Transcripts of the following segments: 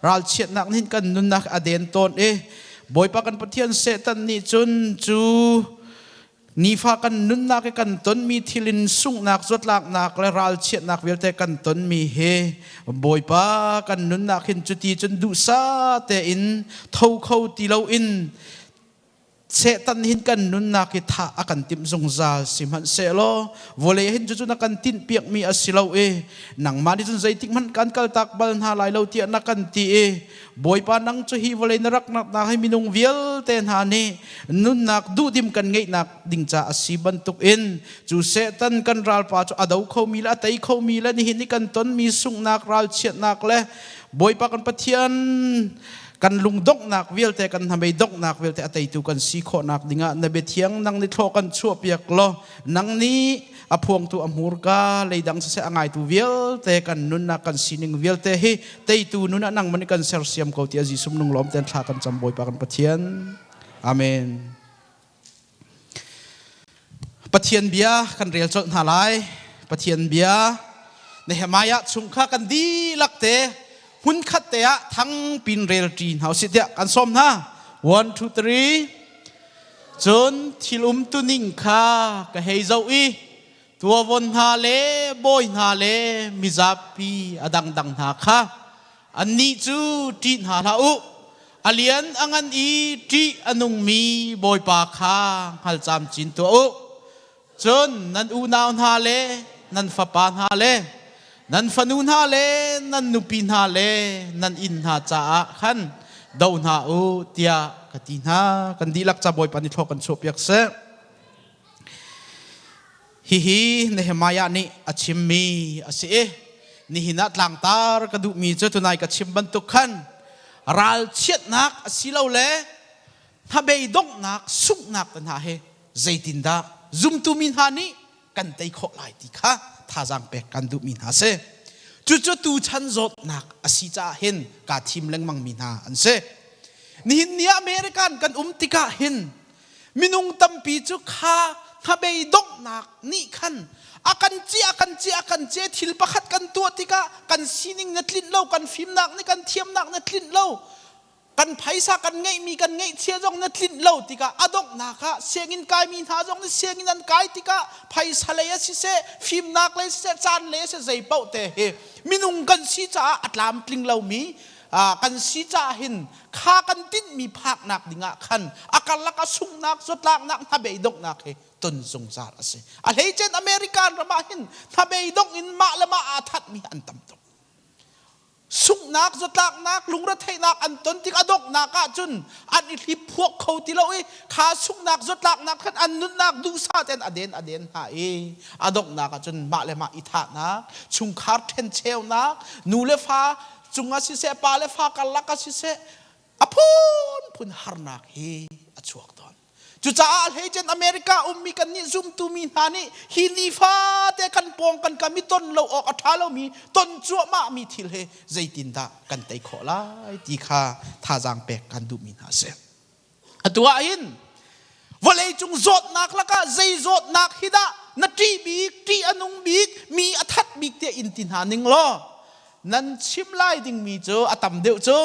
Ralchiatnak nih kan nunnak a den tawn i Bawipa kan Pathian, Satan nih cun cu nifa kan nunnak i kan tonmi thil in sunghnak, zawtlaknak le ralchiatnak vialte kan tonmi hi, Bawipa, kan nunnak hin cuti cun duhsah tein tho kho ti loin Satan hin kan nunnak hi thah a kan timh zungzal. Sihmanhsehlaw vawlei hin cucu na kan tinhpiakmi a si lo i nangmah nih cun zeitik hmanh kan kaltak bal hna lai lo tiah na kan ti i, Bawipa, nang cu hi vawlei na rak naknak hi minung vialte hna nih nunnak duhdim kan ngeihnak ding ca a si bantukin, cu Satan kan ralpa cu a do khomi le a tei khomi le nihin i kan tonmi sunghnak, ralchiatnak le, Bawipa kan Pathian, kan lungdonghnak vialte, kan hnamei donghnak vialte a teitu kan si khawhnak dingah na biathiang nang nih thlawh kan chuahpiak law, nang nih a phuangtu a hmurka leidang siseh, a ngaitu vialte kan nunnak, kan sining vialte hi teitu nun ah nangmah nih kan sersiam ko tiah Jesuh nung lawm ten thla kan cam, Bawipa kan Pathian. Amen. Pathian bia kan rel colh hna lai. Pathian bia Nehemiah chung kha kan dihlak te hmunkhat te ah thang pin rel ṭi hna usih tiah kan sawm hna. One, two, three. Cun thil umtuning kha ka hei zoh i tuavon hna le bawi hna le mizapi a dangdang hna kha, annih cu, "Ṭih hna hlah u. A lian a ngan i ṭih a nungmi Bawipa kha hngal camcin tuah u. Cun nan unau hna le nan fapa hna le nan fanu hna le nan nupi hna le nan inn hna caah khan do hna u," tiah ka ti hna. Kan dihlak ca Bawipa nih thlawh kan chuahpiak seh. Hihi Nehemiah nih a chimmi a si i nihin ah tlangtar ka duhmi cu tunai ka chim bantuk khan ralchiatnak asilole hnabei donghnak, sunghnak te hna hi zeitindah zumtu mi hna nih kan tei khawh lai ti kha thazaang pek kan duhmi hna a si. Cucu tuchan zawtnak a si caah hin kaa thim lengmang mi hna an si. Nihin ni ah American kan um tikah hin minung tampi cu kha hnabei donghnak nih khan a kan ciah, a kan ciah, a kan ciah. Thil pakhat kan tuah tikah kan sining na tlinh lo, kan fimnak nih, kan thiamnak na tlinh lo, kan phaisa kan ngeihmi, kan ngeihchia zong na tlinh lo tikah, a donghnak ah sianginn kaimi hna zong nih sianginn an kai tikah phaisa lei ah siseh, fimnak lei siseh, caan lei siseh, zei paoh te hi minung kan si caah a tlamtling lomi kan si caah hin kha kan tinhmi phaknak dingah khan a karlak a sunghnak, zawtlaknak, hnabei donghnak hi ton zungzal a si. A hleicen American ram ah hin hnabei dongh in mah le mah aa thatmi an tam tuk. Sunghnak, zawtlaknak, lungretheihnak an ton tik a donghnak ah cun an i hlip phuak kho ti lo i kha sunghnak, zawtlaknak khan an nunnak duhsah tein a den a den hna i a donghnak ah cun mah le mah i thahnak, chungkhar ṭhencheunak, nu le fa cungah siseh, pa le fa karlak ah siseh, a phunphun harnak hi a chuak tawn. Cucaah hleicen America ummi kannih zumtu mi hna nih hi nifate kan pawng kan kam i ton lo awk a ṭha lomi, ton cuahmah mi thil hi zeitindah kan tei khawh lai ti kha thazaang pek kan duhmi hna a si. Atu ah hin vawleicung zawtnak lakah zei zawtnak hi dah na ṭih bik, ṭih a nung bik, mi a that bik tiah in ti hna ning law, nan chim lai dingmi cu a tam deuh cu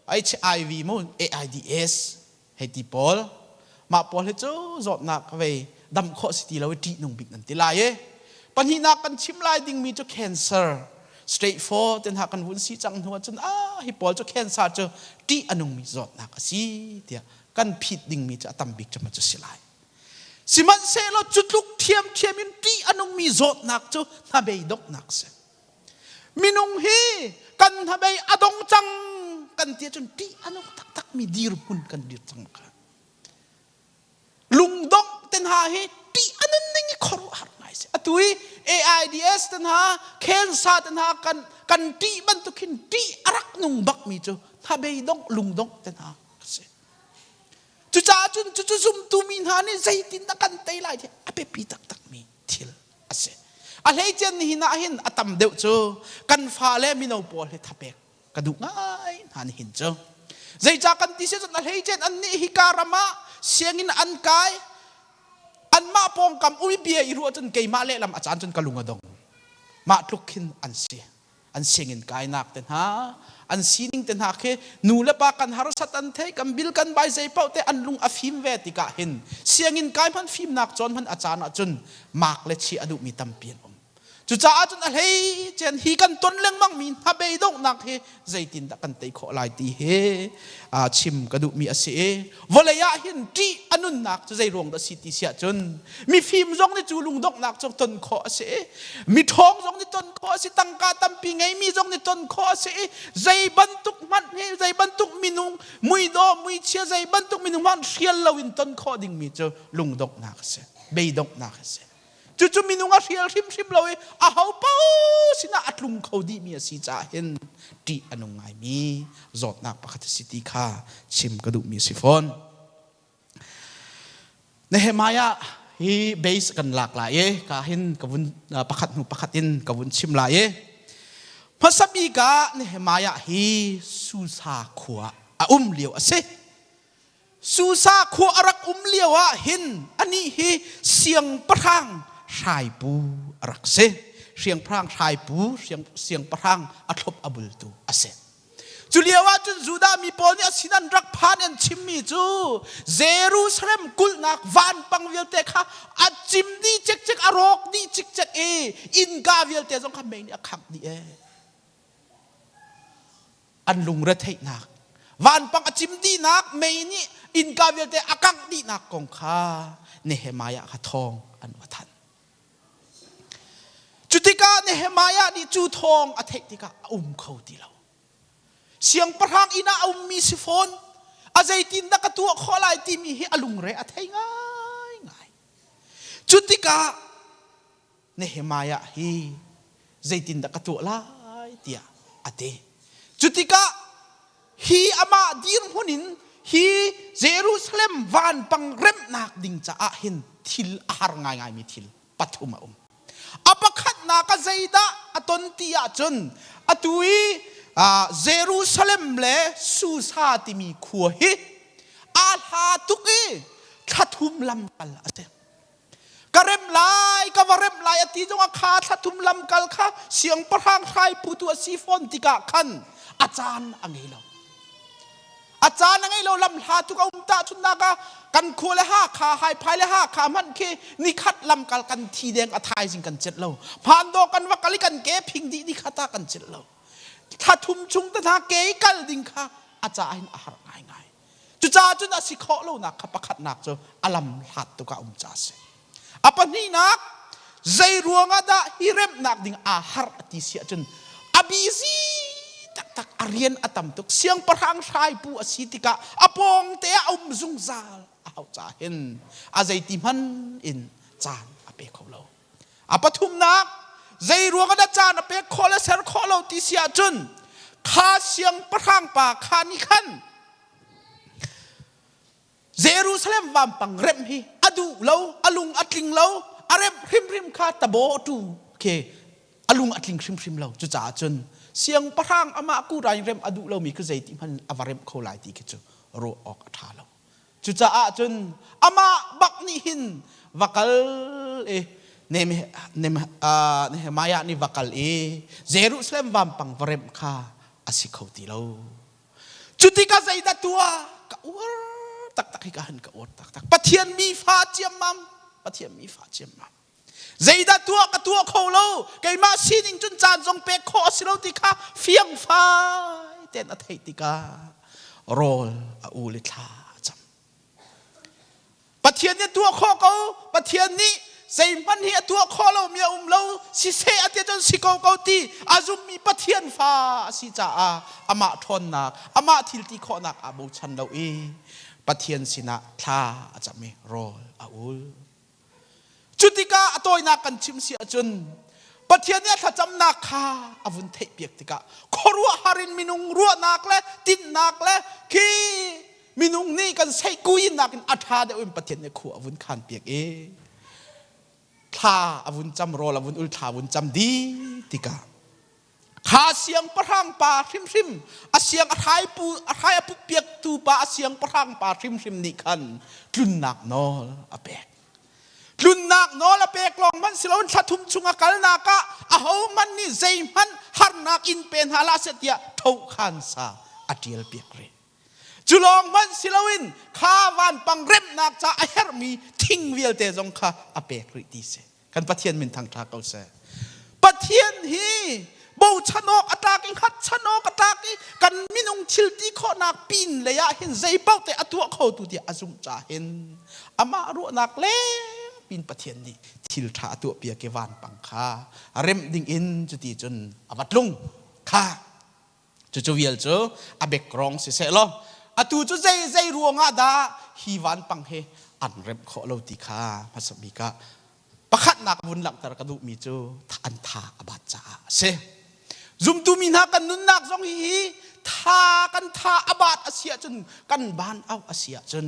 HIV mu, AIDS hei ti pawl. Mah pawl hi cu zawtnak vei dam khawh si ti lo i ṭih nung bik nan ti lai i, pahnihnak kan chim lai dingmi cu cancer, stage 4 ten ha kan vun si cang hnu ahcun, ah, hi pawl cu cancer cu ṭih a nungmi zawtnak a si tiah kan phit dingmi cu a tam bik cu ma cu si lai. Sihmanhsehlaw cu tluk ṭhiamṭhiam in ṭih a nungmi zawtnak cu hnabei donghnak si. Minung hi kan hnabei a dong cang kan ti ahcun ṭih a nung taktakmi dirhmun kan dir cang kha. Lungdongh te hna hi ṭih a nun ning i khuaruahhar ngai si. Atu i AIDS te hna, cancer te hna kan ṭih bantuk hin ṭih a rak nung bakmi cu hnabei dongh, lungdongh te hna a si. Cucaah cun cucu zumtu mi hna nih zeitindah kan tei lai ti a biapi taktakmi thil a si. A hleicen nihin ah hin a tam deuh cu kan fale mino pawl hi thapek ka duh ngai hna nihin cu. Zeicah kan ti si cun, a hleicen annih hika ram ah sianginn an kai, anmah pawngkam ui bia i ruah cun keimah lehlam a caan cun ka lung a dong. Mah tluk khin an si. An sianginn kainak te hna, an sining te hna khi nu le pa kan harsat an thei, kan bil kan bai zei paoh te an lung a fim ve tikah hin sianginn kai hmanh fimnak cawn hmanh a caan ahcun mak le chi a duhmi tampi an um. Cucaah cun a hlei cen hi kan ton lengmang mi hnabei donghnak hi zeitindah kan tei khawh lai ti hi chim ka duhmi a si i vawlei ah hin ṭih a nunnak cu zei ruang dah si ti si ahcun mifim zong nih cu lungdonghnak cu ton khawh a si i miṭhawng zong nih ton khawh a si tangka tampi ngeimi zong nih ton khawh a si i zei bantuk hmanh hi zei bantuk minung muidawh muichia zei bantuk minung hmanh hrial loin ton khawh dingmi cu lungdonghnak a si beidonghnak a si. Cucu minung a hrial hrimhrim lo i aho paoh sinah a tlung kho dihmi a si caah hin ṭih a nung ngaimi zawtnak pakhat a si ti kha chim ka duhmi a si fawn. Nehemiah hi base kan lak lai i ka hin ka vun pakhat hnu pakhat in ka vun chim lai i hmasa bik ah Nehemiah hi Susa khua a um lio a si. Susa khua a rak um lio ah hin anih hi siangpahrang hraipu a rak si. Siangpahrang hraipu, siangpahrang a thlop a bultu a si. Cu lio ah cun Judah mi pawl nih a sin an rak phan an chimmi cu Jerusalem kulhnak vanpang vialte kha a cim dih cikcek, a rawk dih cikcek i innka vialte zong kha mei nih a khangh dih ee. An lungretheihnak vanpang a cim dihnak mei nih innka vialte a kangh dihnak kong kha Nehemiah kha thawng an va thanh. Cu tikah Nehemiah nih cu thawng a theih tikah a um kho ti lo. Siangpahrang inn ah a ummi si fawn a zeitindah ka tuah khawh lai timi hi a lungre a thei ngaingai. Cu tikah Nehemiah hi zeitindah ka tuah lai tiah a ti. Cu tikah hi amah dirhmun in hi Jerusalem vanpang remhnak ding caah hin thil a har ngaingaimi thil pathum a um. A pakhatnak ah zeidah a ton ti ahcun atu i Jerusalem le Susa timi khua hi aa hla tuk i thla thum lamkal a si. Ka rem lai, ka va rem lai a ti zongah kha thla thum lamkal kha siangpahrang hrai putu a si fawn tikah khan a caan a ngei lo. A caan a ngei lo lam hla tuk a um tahchunhnak ah kan khua le Hakha, Haiphai le Hakha hmanh khi nikhat lamkal kan thi deng a thaizing kan celh lo. Phandaw kan va kal i kan ke phing dih nikhat ah kan celh lo. Thla thum chung te hna ke i kal ding kha a caah hin a har ngaingai. Cucaah cun a si khawh lonak kha pakhatnak cu a lam hlat tuk ah um ca a si. A pahnihnak, zei ruangah dah hi remhnak ding aa harh a ti si ahcun a busy taktak, a rian a tam tuk. Siangpahrang hraipu a si tikah a pawng te ah a um zungzal a hauh caah hin a zeiti hmanh in caan a pe kho lo. A pathumnak, zei ruangah dah caan a pek khawh le ser khawh lo ti si ahcun kha siangpahrang pa kha nih khan Jerusalem vampang remh hi a duh lo, a lung a tling lo, a remh hrimhrim kha tabaw tu khi a lung a tling hrimhrim lo. Cucaah cun siangpahrang amah kurain remh a duh lomi khi zeiti hmanh a va remh kho lai ti khi cu ruah awk a ṭha lo. Cucaah cun amah bak nih hin va kal i Nehemiah nih va kal i Jerusalem vampang va remh kha a si kho ti lo. Cu tikah zeidah tuah? Ka uar taktak hi ka han ka uar taktak. Pathian mi fa ciammam, Pathian mi fa ciammam. Zeidah tuah ka tuah kho lo, keimah sining cun caan zong pek khawh a si lo ti kha fiangfai tein a theih tikah rawl a ul i thla a cam. Pathian nih a tuah khawh ko. Pathian nih zeihmanh hi a tuah khawh lomi a um lo. Siseh a ti cun si ko ko ti a zummi Pathian fa a si caah amah ṭhawnnak, amah thil ti khawhnak aa bochan lo i Pathian sinah thla a cam i rawl a ul. Cu tikah a tawinak kan chim si ahcun Pathian nih a thlacamnak kha a vun theihpiak tikah khuaruahhar in minung ruahnak le tinhnak le khi minung nih kan seihkuinnak in a ṭha deuh in Pathian nih khua a vun khanpiak i thla a vun cam rawl a vun ul thla a vun cam dih tikah Kha siangpahrang pa hrimhrim a siang a hrai pu a hrai a putpiaktu pa a siangpahrang pa hrimhrim nih khan tlunnak nawl a pek. Tlunnak nawl a pek lawng hmanh si loin thla thum chung a kalnak ah ahohmanh nih zeihmanh harnak in pe hna hlah seh tiah thohkhan sa a ṭial piak rih. Cu lawng hmanh si loin kha vanpang remhnak ca a herhmi thing vialte zong kha a pek rih ti si. Kan Pathian min thangṭha ko seh. Pathian hi bochan awk a tlak i hngatchan awk a tlak i kan minung thil ti khawhnak pin lei ah hin zei paoh te a tuah khotu tiah a zumh ca hin amah ruahnak leng pin Pathian nih thil ṭha a tuah piak i vanpang kha remh ding in cuti cun a va tlung kha. Cucu vial cu a background siseh law atu cu zei zei ruangah dah hi vanpang hi an remh khawh lo ti kha hmasa bik ah pakhatnak vun langhter ka duhmi cu an tha a bat caah a si. Zumtu mi hna kan nunnak zong hi tha kan tha a bat a si ahcun kan ban au a si ahcun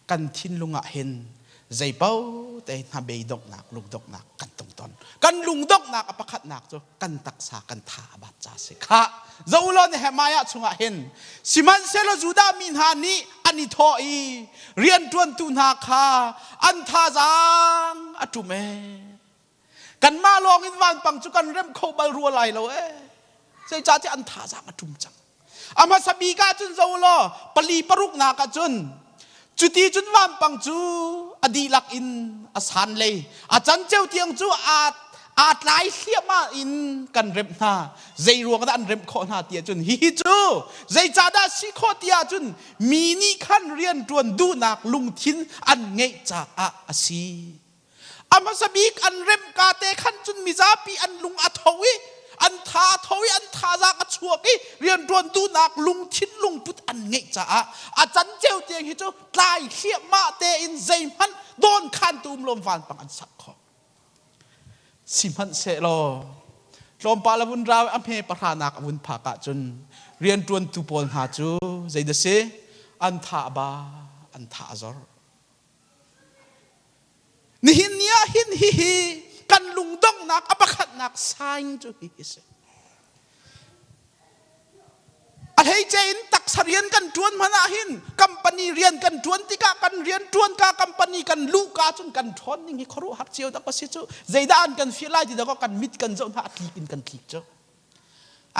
kan thinlung ah hin zeipaoh te hna beidonghnak lungdonghnak kan tong ton. Kan lungdonghnak a pakhatnak cu kan taksa kan tha a bat ca si kha. Zoh Nehemiah chungah hin sihmanhsehlaw Judah mi hna nih an i thawh i rianṭuantu hna kha an thazaang a ṭum ee. Kanmah lawng in vanpang cu kan remh kho bal rua lai lo ee. Zeicahtiah an thazaang a ṭum cang. A hmasa bik ah cun zo law pali paruknak ah cun cuti cun vampang cu a dihlak in a san lei a canceu tiang cu aa aa tlai hliahmah in kan remh hna. Zei ruang dah an remh khawh hna ti ahcun hihi cu zeicahdah si khawh ti ahcun mi nih khan rianṭuan duhnak lungthin an ngeih caah a si. A hmasa bik an remhka te khan cun mizapi an lung a tho i an tha a tho i an thazaang a chuak i rianṭuan duhnak lungthin lungput an ngeih caah a canceu tiang hi cu tlai hliahmah tein zeihmanh dawnkhantu um lawm vanpang an sak khawh. Sihmanhsehlaw tlawmpal a vun rau i a hme pahranak a vun phak ahcun rianṭuantu pawl hna cu zeidah si an tha a ba an tha a zor. Nihin ni ah hin hihi kan lungdonghnak a pakhatnak sign cu hihi si. A hleice in taksa rian kan ṭuan hmanh ah hin company rian kan ṭuan tikah kan rian ṭuan ka company kan luh ka cun kan ṭhawn ning hi khuaruahhar cio dak a si cu. Zeidah an kan fial lai ti dak kan mit kan zoh hna a tlik in kan tlik cu.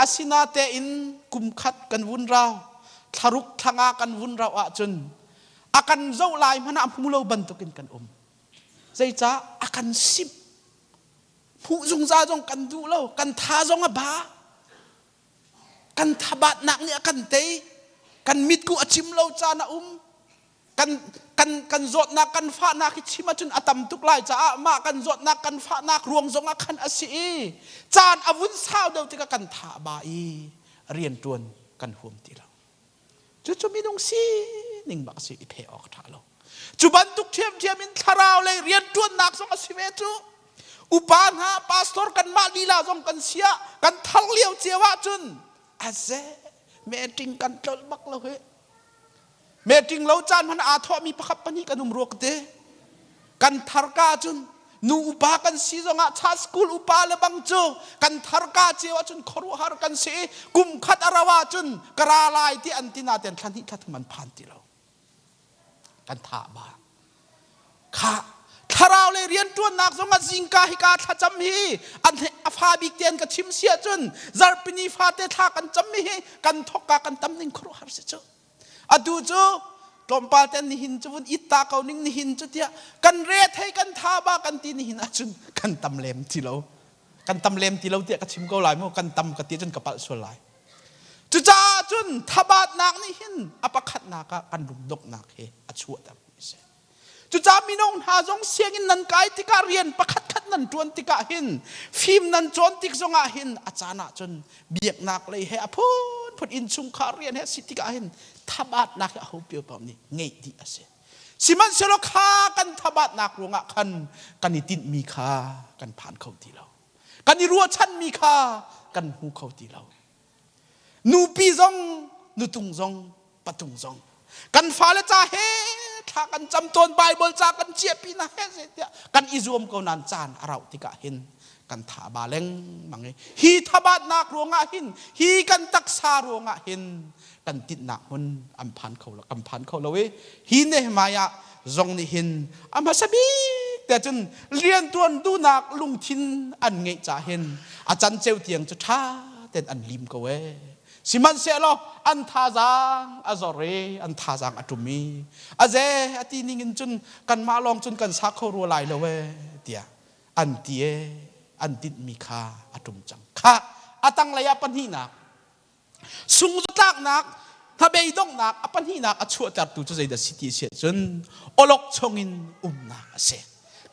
Asinatein kum khat kan vun rau, thlaruk thlanga kan vun rau ahcun a kan zoh lai hmanh ah hmu lo bantukin kan um. Zeicah a kan simh. Hmuh zungzal zong kan duh lo, kan tha zong a ba. Kan thabatnak nih a kan tei. Kan mitku a cim lo caan a um. Kan kan kan zawtnak kan fahnak hi chim ahcun a tam tuk lai caah mah kan zawtnak kan fahnak ruang zongah khan a si i caan a vun sau deuh tikah kan tha ba i rianṭuan kan huam ti lo. Cucu minung sining bak a si i pheh awk a ṭha lo. Cu bantuk ṭhiamṭhiam in thlarau lei rianṭuannak zong a si ve cu. Upa hna pastor kanmah lila zong kan sia kan thar lio cio ahcun a ze meeting kan tlolh bak lo hi. Meeting lo caan hmanh aa thawhmi pakhat pahnih kan um ruak te. Kan thar ka cun nu upa kan si zongah cha school upa le bang cu kan thar ka cio ahcun khuaruahhar kan si i kum khat a rau ahcun ka ra lai ti an ti naten thla hnih thla thum an phan ti lo. Kan tha ba. Kha thlarau le rianṭuannak zong ah zingka hika thlacam hi an a fa bik te an ka chim si ahcun zarhpini fate thla kan cam mi hi kan thokka kan tam ning khuaruahhar si cu. Atu cu tlawmpal ten nihin cu vun it ta ko ning nihin cu tiah kan re thei kan tha ba kan ti nihin ahcun kan tam lem ti lo. Kan tam lem ti lo tiah ka chim ko lai mu kan tam ka ti cun ka palh sual lai. Cucaah cun thabatnak nih hin a pakhatnak ah kan lungdonghnak hi a chuahter mi a si. Cucaah mino hna zong sianginn nan kai tikah rian pakhatkhat nan ṭuan tikah hin fim nan cawn tik zongah hin a caan ah cun biaknak lei he a phunphun innchungkhar rian he si tikah hin thabatnak hi aho pio paoh nih ngeih dih a si. Sihmanhsehlaw kha kan thabatnak ruangah khan kan i tinhmi kha kan phan kho ti lo. Kan i ruahchanmi kha kan hmu kho ti lo. Nupi zong, nutung zong, patung zong. Kan fale ca he thla kan cam tawn, Bible ca kan ciahpi na he tiah kan i zuam ko nain caan a rauh tikah hin kan tha ba lengmang i hi thabatnak ruangah hin hi kan taksa ruangah hin kan tinhnak hmun an phan kho lo kan phan kho lo i hi Nehemiah zong nih hin a hmasa bik te. te cun riantuan duhnak lungthin an ngeih ca hin a can ceu tiang cu ṭha ten an lim ko ee. Sihmanhsehlaw an thazaang a zor i an thazaang a ṭum i a ze a ti ning in cun kanmah lawng cun kan sa kho rua lai lo ee tiah an ti ee an tinhmi kha a ṭum cang. Khah a tanglei ah pahnihnak Sungzatlaknak hnabeidonghnak a pahnihnak a chuahtertu cu zeidah si ti a si ahcun awlokchong in umnak a si.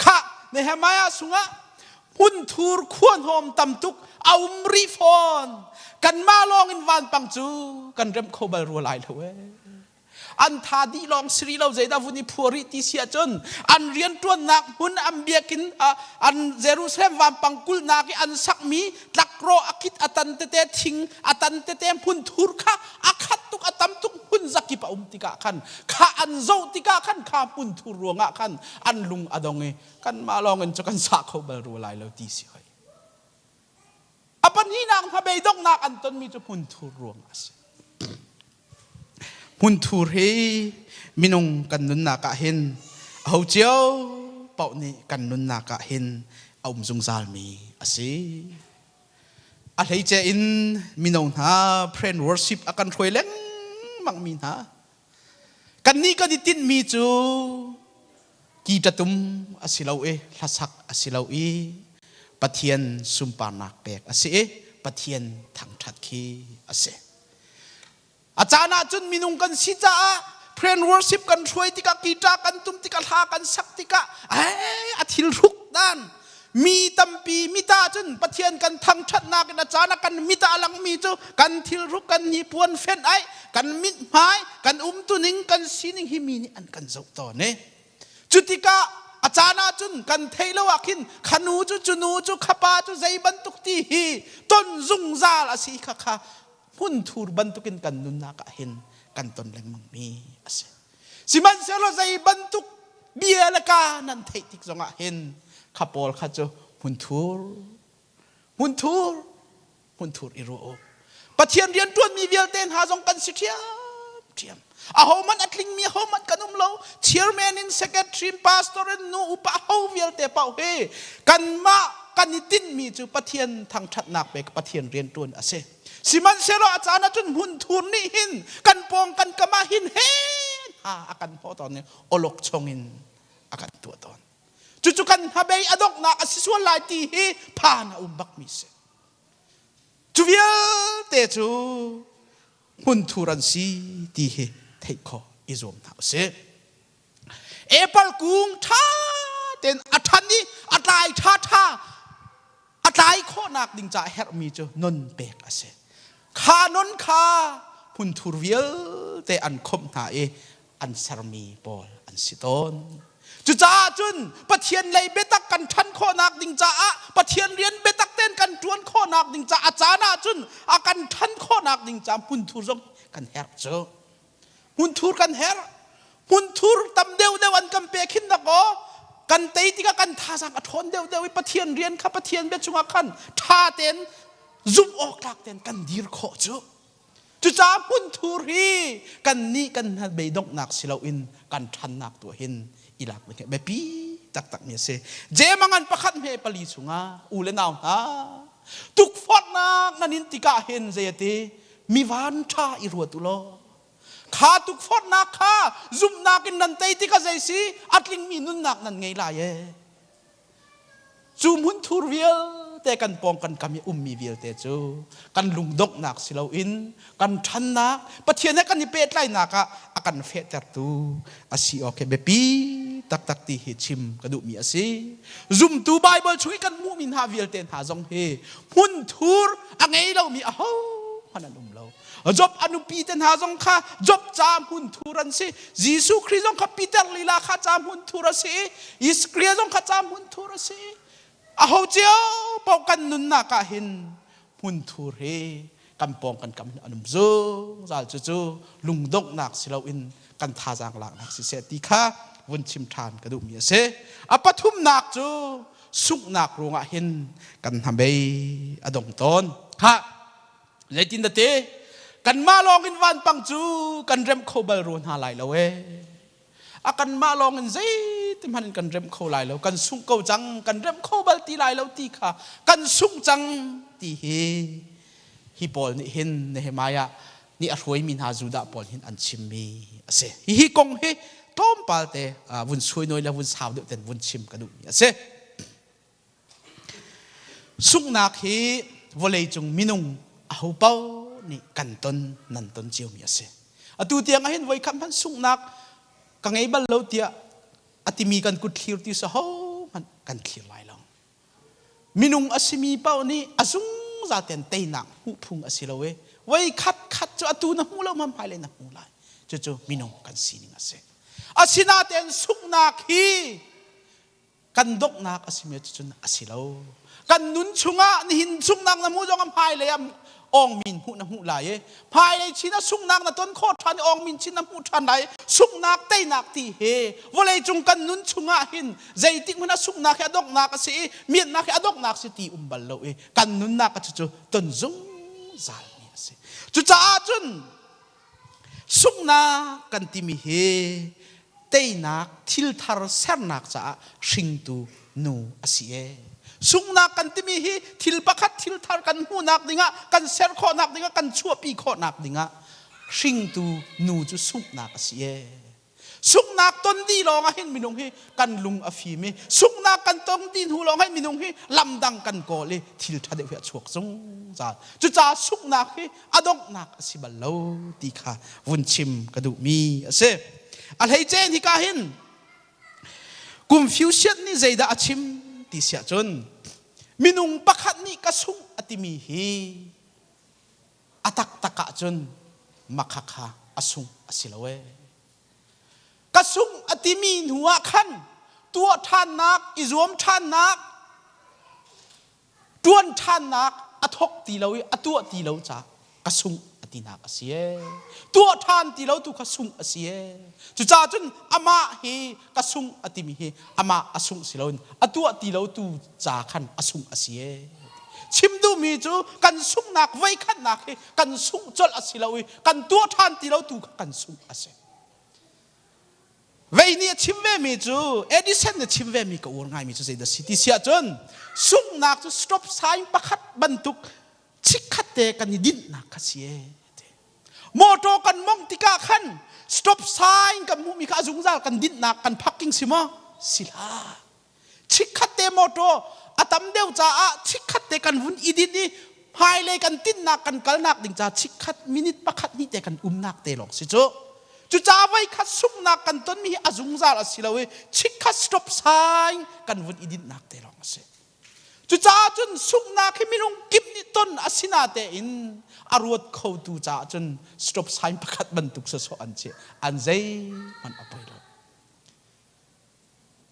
Khah Nehemiah sungah hmunthur khuahnawm tam tuk a um rih fawn. Kanmah lawng in vanpang cu kan remh kho bal rua lai lo ee. An tha dih lawng si rih lo zeidah vun i phua rih ti si ahcun an rianṭuannak hmun an biakinn an Jerusalem vampang kulhnak i an sakmi tlakrawh a kit a tan tete thing a tan tete hmunthur kha a khat tuk a tam tuk hmun zakip a um tikah khan kha an zoh tikah khan kha hmunthur ruangah khan an lung a dong i kanmah lawng in cu kan sah kho bal rua lai lo ti si hoi. A pahnihnak hnabeidonghnak an tonmi cu hmunthur ruangah a si. Hmunthur hi minung kan nunnak ah hin aho cio paoh nih kan nunnak ah hin a um zungzalmi a si. A hleice in mino hna friend worship a kan hruai lengmang mi hna kannih kan i tinhmi cu ki ṭatum a si lo i hlasak a si lo i Pathian sunparnak pek a si i Pathian thangṭhat khi a si. A caan ah cun minung kan si caah friend worship kan hruai tikah guitar kan tum tikah hla kan sak tikah a thil hruk dan mi tampi mita cun Pathian kan thangṭhatnak in a caan ah kan mit ah a langmi cu kan thilhruk kan hnipuan fenh ai kan mithmai kan umtuning kan sining hi mi nih an kan zoh tawn i cu tikah a caan ah cun kan theih lo ah khin khanu cu cunu cu khapa cu zei bantuk ti hi ton zungzal a si kha kha hmunthur bantukin kan nunnak ah hin kan ton lengmang mi a si. Sihmanhsehlaw zei bantuk bia le ka nan theih tik zongah hin kha pawl kha cu hmunthur hmunthur hmunthur i ruah u. Pathian rian ṭuanmi vialte hna zong kan si ṭhiamṭhiam. Ahohmanh a tlingmi ahohmanh kan um lo. Chairman in secretary pastor in nu upa ho vialte paoh hi kanmah kan i tinhmi cu Pathian thangṭhatnak pek Pathian rian ṭuan a si. Sihmanhsehlaw a caan ahcun hmunthur nih hin kan pawng kan kam ah hin he hna a kan hnawh tawn i awlokchong in a kan tuah tawn. Cucu kan hnabei a donghnak a si sual lai ti hi phan a um bakmi si. Cu vialte cu hmunthur an si ti hi theih khawh i zuam hna usih. Apple kung ṭha tein a ṭhan i a tlai ṭhaṭha a tlai khawhnak ding caah herhmi cu non pek a si. Kha non kha hmunthur vialte an khomh hna i an sermi pawl an si tawn. Cucaah cun Pathian lei biatak kan ṭhan khawhnak ding caah Pathian rian biatak tein kan ṭuan khawhnak ding caah a caan ah cun a kan ṭhan khawhnak ding caah hmunthur zong kan herh cu. Hmunthur kan herh. Hmunthur tam deuhdeuh an kan pek hin dakaw kan tei tikah kan thazaang a ṭhawn deuhdeuh i Pathian rian kha Pathian bia chungah khan ṭha tein zumh awk tlak tein kan dir khawh cu. Cucaah hmunthur hi kannih kan beidonghnak si loin kan ṭhannak tu hin i lak ding hi biapi taktakmi a si. Jemangan pakhat hme pali chungah u le nau hna tukforhnak nan in tikah hin zei a ti mi van ṭha i ruat u law kha tukforhnak kha zumhnak in nan tei tikah zei si a tlingmi nunnak nan ngei lai ee. Cu hmunthur vialte kan pawng kan kam i ummi vialte cu kan lungdonghnak si loin kan ṭhannak Pathian he kan i pehtlaihnak ah a kan fehtertu a si awk hi biapi taktak ti hi chim ka duhmi a si. Zumtu Baibal chung i kan hmuhmi hna vialte hna zong hi hmunthur a ngei lomi ahohmanh an um lo. Job a nupi te hna zong kha Job ca hmunthur an si. Jesuh Khrih zong kha Peter lila kha ca hmunthur a si i Isaiah zong kha ca hmunthur a si. Aho cio paoh kan nunnak ah hin hmunthur hi kan pawng kan kam an um zungzal. Cucu lungdonghnak si loin kan thazaang laknak siseh ti kha vun chim ṭhan ka duhmi a si. A pathumnak cu sunghnak ruangah hin kan hnabei a dong tawn. Khah Zeitin dah ti? Kanmah lawng in vanpang cu kan remh kho bal rua hna lai lo ee. A kanmah lawng in zei. Zeiti hmanh in kan remh kho lai lo, kan sungh ko cang, kan remh kho bal ti lai lo ti kha kan sungh cang ti hi hi pawl nih hin Nehemiah nih a hruaimi hna Judah pawl hin an chimmi a si. Hihi kong hi tlawmpal te vun suainawi le vun sau deuh ten vun chim ka duhmi a si. Sunghnak hi vawleicung minung aho paoh nih kan ton nan ton ciomi a si. Atu tiang ahhin voikhat hmanh sunghnak ka ngei bal lo tiah a timi kan kut thlir ti sa ho hmanh kan thlir lai lo. Minung a simi paoh nih a zungzal ten teinak hmuh phung a si lo i voi khat khat cu atu na hmu lo hmanh hmailei na hmu lai. Cucu minung kan sining a si. Asinain sunghnak hi kan donghnak a simi cucun a si lo. Kan nun chungah nihin sunghnak na hmuh zong ah hmailei ah awngmin hmuh na hmuh lai i hmailei chin ah sunghnak na ton khawh ṭhan i awngmin chin na hmuh ṭhan lai. Sunghnak teinak ti hi vawleicung kan nun chungah hin zeitik hmanh ah sunghnak hi a donghnak a si i miatnak hi a donghnak si ti um bal lo i kan nunnak a cucu ton zungzal mi a si. Cucaah cun sunghnak kan timi hi teinak thil thar sernak caah hringtu nu a si ee. Sunghnak kan timi hi thil pakhat thil thar kan hmuhnak dingah kan ser khawhnak dingah kan chuahpi khawhnak dingah hringtu nu cu sunghnak a si ee. Sunghnak ton dih lawng ah hin minung hi kan lung a fim i sunghnak kan tong dih hnu lawng hin minung hi lamdang kan kawl i thil ṭha deuh hi a chuak zungzal. Cucaah sunghnak hi a donghnak a si bal lo ti kha vun chim ka duhmi a si. A hleice hika hin Confucius nih zeidah a chim ti siah cun minung pakhat nih ka sungh a timi hi a taktak ahcun makhakha a sung a si lo ee. Ka sung a timi hnu ah khan tuah ṭhannak, i zuam ṭhannak, ṭuan ṭhannak a thawk ti lo i a tuah ti lo caah ka sung a tinak a si ee. Tuah ṭhan ti lo tu kha sung a si ee. Cucaah cun amah hi ka sung a timi hi amah a sungh si loin a tuah ti lo tu ca khan a sungh a si ee. Chim duhmi cu kan sunghnak voikhatnak hi kan sungh colh a si lo i kan tuah ṭhan ti lo tu kha kan sungh a si. Vei nih a chim vemi cu Edison nih a chim vemi ka uar ngaimi cu zeidah si ti si ahcun sunghnak cu stop sign pakhat bantuk chikkhat te kan i dinhnak kha si ee. Motor kan mong tikah khan stop sign kan hmuhmi kha a zungzal kan dinhnak kan parking si maw? Si hlah. Chikkhat te motor a tam deuh caah chikkhat te kan vun i din i hmailei kan tinnak kan kalnak ding ca chikkhat minute pakhat hnih te kan umnak te lawng si cu. Cucaah voikhat sunghnak kan tonmi hi a zungzal a si lo i chikkhat stop sign kan vun i dinhnak te lawng a si. Cucaah cun sunghnak hi minung kip nih ton a si natein a ruat khotu caah cun stop sign pakhat bantuk sawsawh an si. An zeihmanh a poi lo.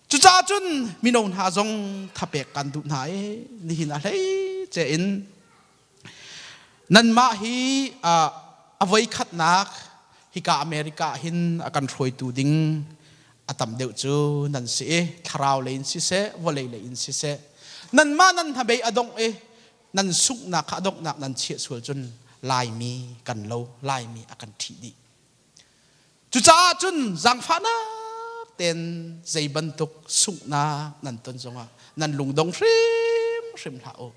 Cucaah cun mino hna zong thapek kan duh hna i nihin a hlei ce in nanmah hi a voikhatnak hika America hin a kan hruaitu ding a tam deuh cu nan si i thlarau lei in siseh vawlei lei in siseh nanmah nan hnabei a dongh i nan sunghnak kha a donghnak nan chiah sual cun Laimi kan lo Laimi a kan ṭhih dih cucaah cun zaangfahnak tein zei bantuk sunghnak nan ton zongah nan lungdong hrimhrim hlah u.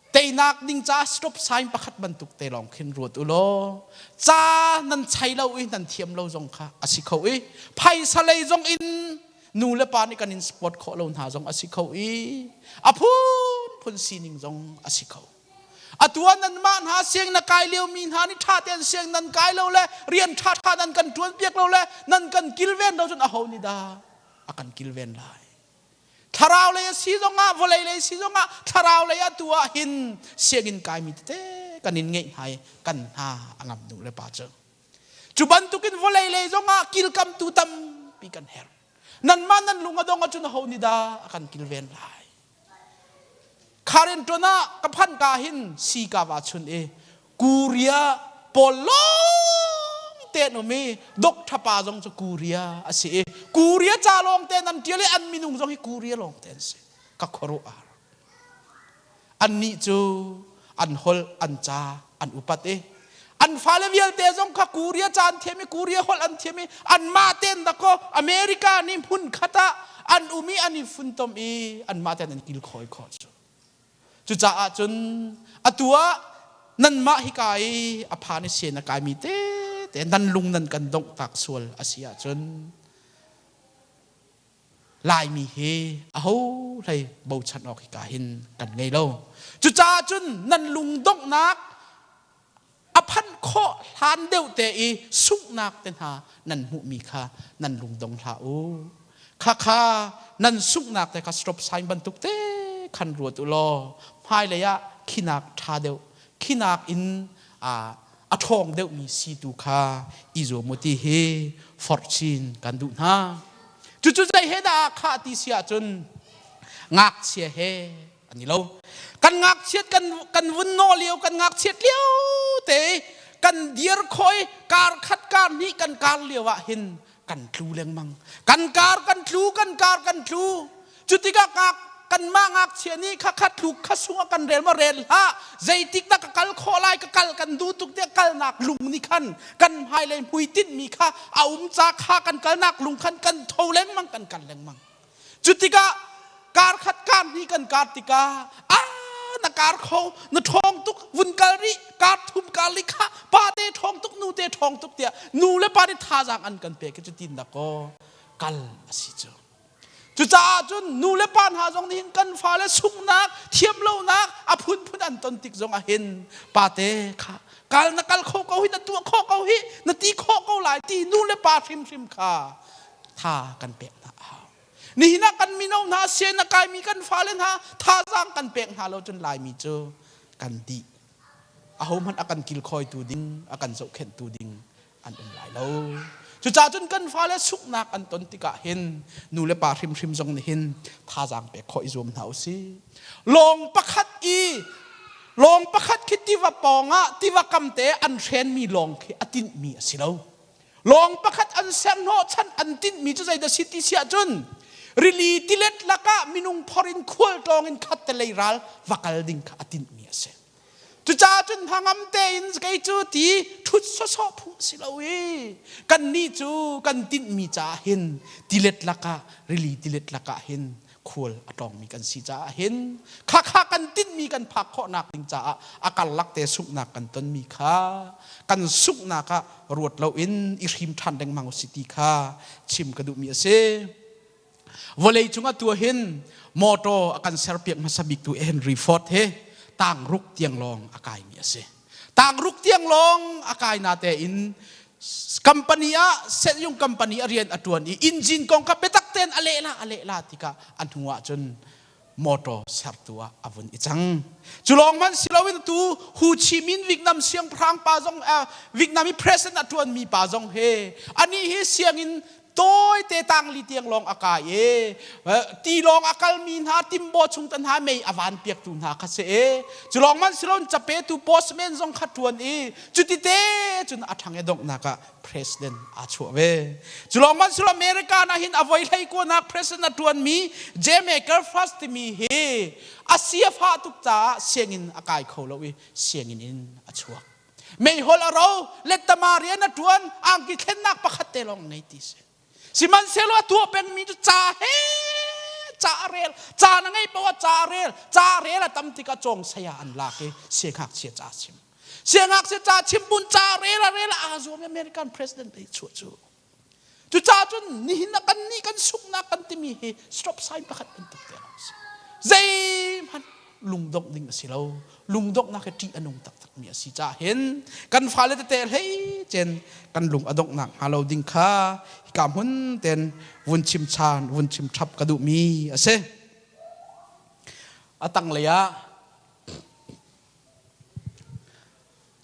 Teinak ding ca stop sign pakhat bantuk te lawng khin ruat u law ca nan chai lo i nan thiam lo zong kha a si kho i phaisa lei zong in nu le pa nih kan in support khawh lo hna zong a si kho i a phunphun sining zong a si kho. Atu ah nanmah hna siang na kai liomi hna nih ṭha tein siang nan kai lo le rian ṭhaṭha nan kan ṭuan piak lo le nan kan kilven lo cun aho nih dah a kan kilven lai? Thlarau lei a si zongah vawlei lei si zongah thlarau lei ah tu ah hin sianginn kaimi tete kan in ngeih hna i kan hna a ngam nu le pa cu. Cu bantukin vawlei lei zongah kilkamtu tampi kan herh. Nanmah nan lung a dong ahcun aho nih dah a kan kilven lai? Kharenṭuan ah ka phanh ka hin si ka va chun i Korea pawl lawng te an um i Doctor pa zong cu Korea a si i Korea ca lawng te an ṭial i an minung zong hi Korea lawng te an si. Ka khuaruah a har. Annih cu an holh, an ca an upat i An fale vialte zong kha Korea ca an thiam i Korea holh an thiam i anmah tein dakaw America nih hmun khat ah an um i an i funtom i anmah tein an kilkhawi khawh cu. Cucaah cun atu ah nanmah hika i a phan i sian a kaimi tete nan lung nan kan donghtak sual a si ahcun Laimi hi aho hlei bochan awk hika hin kan ngei lo. Cucaah cun nan lungdonghnak a phanh khawh hlan deuh te i sunghnak te hna nan hmuhmi kha nan lungdong hlah u. Khakha nan sunghnak te kha stop sign bantuk te khan ruat u law hmailei ah khinak ṭha deuh khinak in a ṭhawng deuhmi si tu kha i zuam u ti hi forh chin kan duh hna. Cucu zei he dah khah ti si ahcun ngakchia he an i lo. Kan ngakchiat kan kan vun nawh lio kan ngakchiat lio te kan dir khoi kar khat kar hnih kan kar lio ah hin kan tlu lengmang. Kan kar kan tlu kan kar kan tlu. Cutikah ngak kanmah ngakchia nih kha kha tluk kha sung a kan rel ma rel hlah zeitik dah ka kal khawh lai ka kal kan duh tuk tiah kalnak lung nih khan kan hmailei hmuitinh mi kha a um ca kha kan kalnak lung khan kan tho lengmang kan kal lengmang. Cutikah kar khat kar hnih kan kar tikah a na kar kho na ṭhawng tuk vun kal rih kar thum kar li kha pa te ṭhawng tuk nu te ṭhawng tuk tiah nu le pa nih thazaang an kan pek i cutin dah kaw kal a si cu. Cucaah cun nu le pa hna zong nih hin kan fale sunghnak thiamlonak a phunphun an ton tik zong ah hin pate kha kal na kal kho ko hi na tuah khawh ko hi na ti khawh ko lai ti nu le pa hrimhrim kha tha kan pek hna a hau. Nihin ah kan mino hna sian a kaimi kan fale hna thazaang kan pek hna lo cun Laimi cu kan dih. Ahohmanh a kan kilkhawitu ding, a kan zohkhenhtu ding an um lai lo. Cucaah cun kan fale sunghnak an ton tikah hin nu le pa hrimhrim zong nih hin thazaang pek khawh i zuam hna u sih. Lawng pakhat i lawng pakhat khi tiva pawng ah tiva kam te an hrenmi lawng khi a tinhmi a si lo. Lawng pakhat an ser hnawhchan an tinhmi cu zeidah si ti si ahcun rili tilet lakah minung phor in khualtlawng in khat te lei ral va kal ding kha a tinhmi a si. Cucaah cun hnangam tein kei cu ti ṭhut sawsawh phung si lo i kannih cu kan tinhmi caah hin tilet lakah rili tilet lakah hin khual a tlawngmi kan si caah hin khakha kan tinhmi kan phak khawhnak ding caah a karlak te sunghnak kan tonmi kha kan sunghnak ah ruat loin i hrim ṭhan lengmang u si ti kha chim ka duhmi a si. Vawlei cung atu hin motor a kan serpiak hmasa biktu Henry Ford hi tangruk tiang lawng a kaimi a si. Tangruk tiang lawng a kai na tein company ah setyung company a rian a tuan i engine kong kha biatak tein a leh la a leh la tikah a hnu ah cun motor sertu ah a vun i cang. Cu lawng hmanh si loin tu Hu Chi Minh Vietnam siangpahrang pa zong Vietnam i president a tuanmi pa zong he anih hi sianginn tawite tangli tiang lawng a kai i ti lawng a kalmi hna timbaw chung tan hna mei a van piaktu hna kha si i cu lawng man silon capetu postman zong kha ṭuan i cuti te cun a ṭhang i donghnak ah president aa chuah ve cu lawng man silon America na hin a voi hlei kuanak president a ṭuanmi Jimmy Carter timi hi a sia fah tuk caah sianginn a kai kho lo i sianginn in a chuak Meihol a ro, lettama rian a ṭuan, angki thlennak pakhat te lawng nei ti si. Sihmanhsehlaw a tuah pengmi cu ca he ca a rel, ca na ngei paoh ah ca a rel, ca a rel a tam tikah cawng saya an lak i siangngakchia ca chim. Siangngakchia ca chim bun ca rel a rel aa zuam i American president ei chuah cu. Cucaah cun nihin ah kan nih kan sunghnak kan timi hi stop sign pakhat bantuk te lawng a si. Zeihmanh lungdongh ding a si lo. Lungdonghnak hi ṭih a nung taktakmi a si caah hin kan fale tete hlei cen kan lung a donghnak hnga lo ding kha hika hmun ten vun chim chan vun chim chap ka duhmi a si. A tanglei ah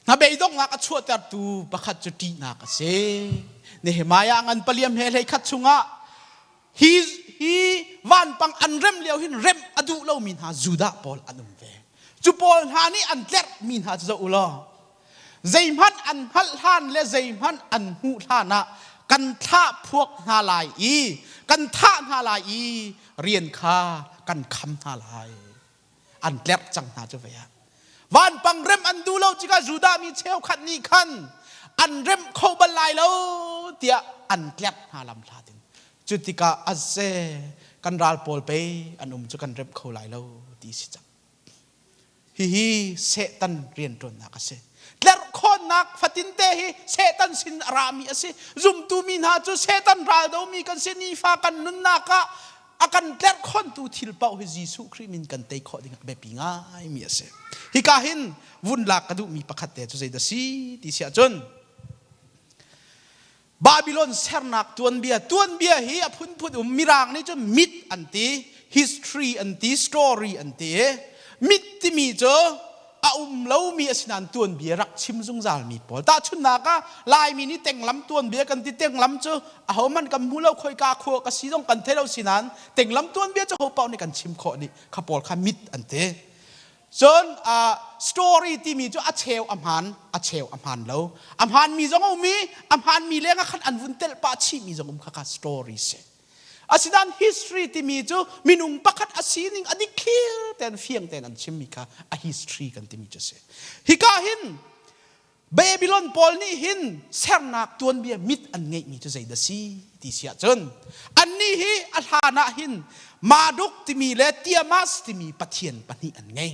Hnabeidonghnak a chuahtertu pakhat cu ṭihnak a si. Nehemiah ngan paliam he hlei khat chungah hi hi vanpang an rem lio hin remh a duh lomi hna Judah pawl an um ve. Cu pawl hna nih an tlerhmi hna cu zoh u law zeihmanh an hngalh hlan le zeihmanh an hmuh hlan ah kan thlah phuak hna lai i kan thah hna lai i rian kha kan kham hna lai. An tlerh cang hna cu ve ah. Vanpang remh an duh lo tikah Judah mi cheukhat nih khan an remh kho bal lai lo tiah an tlerh hna lam hlat in. Cu tikah azze kan ral pawl pei an um cu kan remh kho lai lo ti si cang. Hihi Satan rianṭuannak a si. Tlerhkhawnnak fatinte hi Satan sin a rami a si. Zumtu mi hna cu Satan ral domi kan si. Nifa kan nunnak ah a kan tlerhkhawntu thil paoh hi Jesuh Khrih min kan tei khawh ding ah biapi ngaimi a si. Hika hin vun lak ka duhmi pakhat te cu zeidah si ti si ahcun Babylon sernak tuanbia tuanbia hi a phunphun um mirang nih cun myth an ti history an ti story an ti myth timi cu a um lomi asinain tuanbia rak chim zungzalmi pawl tahchunhnak ah Laimi nih tenglam tuanbia kan ti tenglam cu ahohmanh kan hmu lo khoika khua ka si zong kan thei lo sinain tenglam tuanbia cu ho paoh nih kan chim khawh dih kha pawl kha myth an ti Cun story timi cu a cheu a hmaan, a cheu a hmaan lo. A hmaanmi zong a um i a hmaanmi lengah khan an vun telh pah chihmi zong um kha kha story si. Asinain history timi cu minung pakhat a sining a dik clear tein fiang tein an chimmi kha a history kan timi cu a si. Hika hin Babylon pawl nih hin sernak tuanbia mit an ngeihmi cu zeidah si ti si ahcun annih hi a hlan ah hin Marduk timi le Tiamas timi pathian pahnih an ngei.